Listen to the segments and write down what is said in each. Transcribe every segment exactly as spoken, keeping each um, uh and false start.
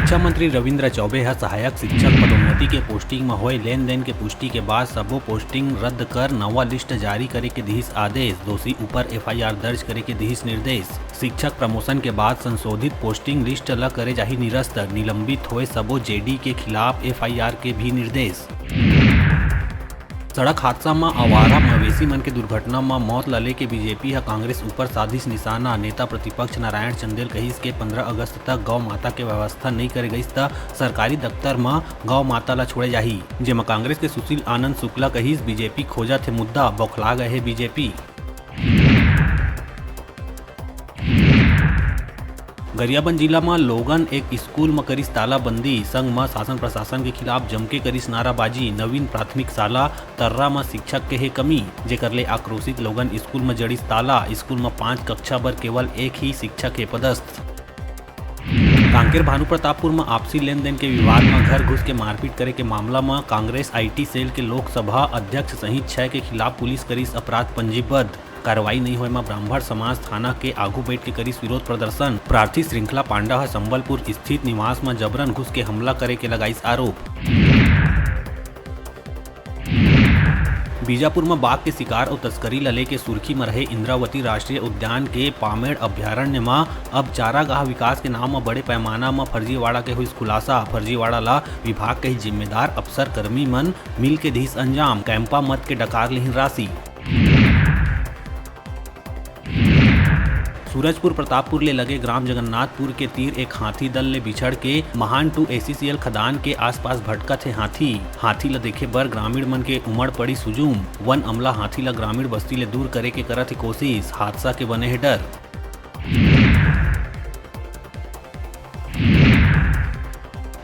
शिक्षा मंत्री रविंद्र चौबे ह सहायक शिक्षक पदोन्नति के पोस्टिंग म होए लेन देन के पुष्टि के बाद सबो पोस्टिंग रद्द कर नवा लिस्ट जारी करे के दिहिस आदेश। दोषी ऊपर एफआईआर दर्ज करे के दिहिस निर्देश। शिक्षक प्रमोशन के बाद संशोधित पोस्टिंग लिस्ट ल करे जाही निरस्त। निलंबित होए सबो जेडी के खिलाफ एफआईआर के भी निर्देश। सड़क हादसा म आवारा मवेशी मन के दुर्घटना म मौत ल लेके बीजेपी ह कांग्रेस ऊपर साधिस निशाना। नेता प्रतिपक्ष नारायण चंदेल कहिस के पंद्रह अगस्त तक गौ माता के व्यवस्था नइ करे गइस त सरकारी दफ्तर म गौ माता ल छोड़े जाही, जेमा कांग्रेस के सुशील आनंद शुक्ला कहिस, बीजेपी खोजत हे मुद्दा, बौखला गए हे बीजेपी। गरियाबंद जिला म लोगन एक स्कूल म करिस तालाबंदी, संग म शासन प्रशासन के खिलाफ जमके करिस नाराबाजी। नवीन प्राथमिक शाला तर्रा म शिक्षक के हे कमी, जेकर ले आक्रोशित लोगन स्कूल म जड़िस ताला। स्कूल म पांच कक्षा बर केवल एक ही शिक्षक हे पदस्थ। कांकेर भानुप्रतापपुर म आपसी लेन देन के विवाद म घर घुस के मारपीट करे के मामला म कांग्रेस आईटी सेल के लोकसभा अध्यक्ष सहित छह के खिलाफ पुलिस करिस अपराध पंजीबद्ध। कार्रवाई नइ होए म ब्राह्मण समाज थाना के आगू बैठ के करिस विरोध प्रदर्शन। प्रार्थी श्रृंखला पांडा ह संबलपुर स्थित निवास म जबरन घुस के हमला करे के लगाइस आरोप। बीजापुर म बाघ के शिकार अउ तस्करी ल लेके सुर्खी म रहे इंद्रावती राष्ट्रीय उद्यान के पामेड़ अभयारण्य म अब चारागाह विकास के नाम म बड़े पैमाना म फर्जीवाड़ा के होइस खुलासा। फर्जीवाड़ा ल विभाग के ही जिम्मेदार अफसर कर्मी मन मिल के दिस अंजाम। कैंपा मत के डकार लेहिन राशि। सूरजपुर प्रतापपुर ले लगे ग्राम जगन्नाथपुर के तीर एक हाथी दल ले बिछड़ के महान टू एसीसीएल खदान के आसपास भटकत हे हाथी। हाथी ल देखे बर ग्रामीण मन के उमड़ पड़ी सुजूम। वन अमला हाथी ल ग्रामीण बस्ती ले दूर करे के करत हे कोशिश। हादसा के बने हे डर।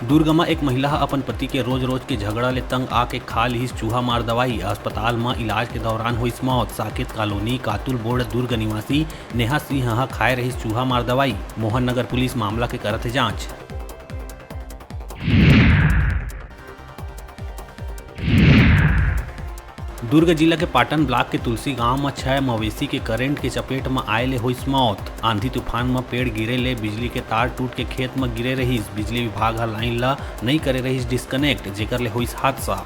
दुर्ग म एक महिला ह अपन पति के रोज-रोज के झगड़ा ले तंग आके खा लिहिस चूहा मार दवाई। अस्पताल म इलाज के दौरान होइस मौत। साकेत कॉलोनी, कातुल बोर्ड, दुर्ग निवासी नेहा सिंह ह खाए रहिस चूहा मार दवाई। मोहन नगर पुलिस मामला के करत हे जांच। दुर्ग जिला के पाटन ब्लॉक के तुलसी गांव म छह मवेशी के करंट के चपेट म आए ले होइस मौत। आंधी तूफान म पेड़ गिरे ले बिजली के तार टूट के खेत म गिरे रहिस। बिजली विभाग ह लाइन ल नइ करे रहिस डिस्कनेक्ट, जेकर ले होइस हादसा।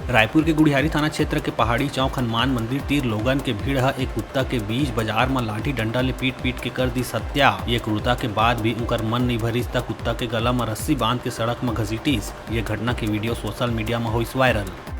रायपुर के गुढ़ियारी थाना क्षेत्र के पहाड़ी चौक हनुमान मंदिर तीर लोगन के भीड़ ह एक कुत्ता के बीच बाजार म लाठी डंडा ले पीट पीट के कर दिस हत्या। ये क्रूरता के बाद भी उनकर मन नइ भरिस त कुत्ता के गला म रस्सी बांध के सड़क म घसीटिस। ये घटना के वीडियो सोशल मीडिया म होइस वायरल।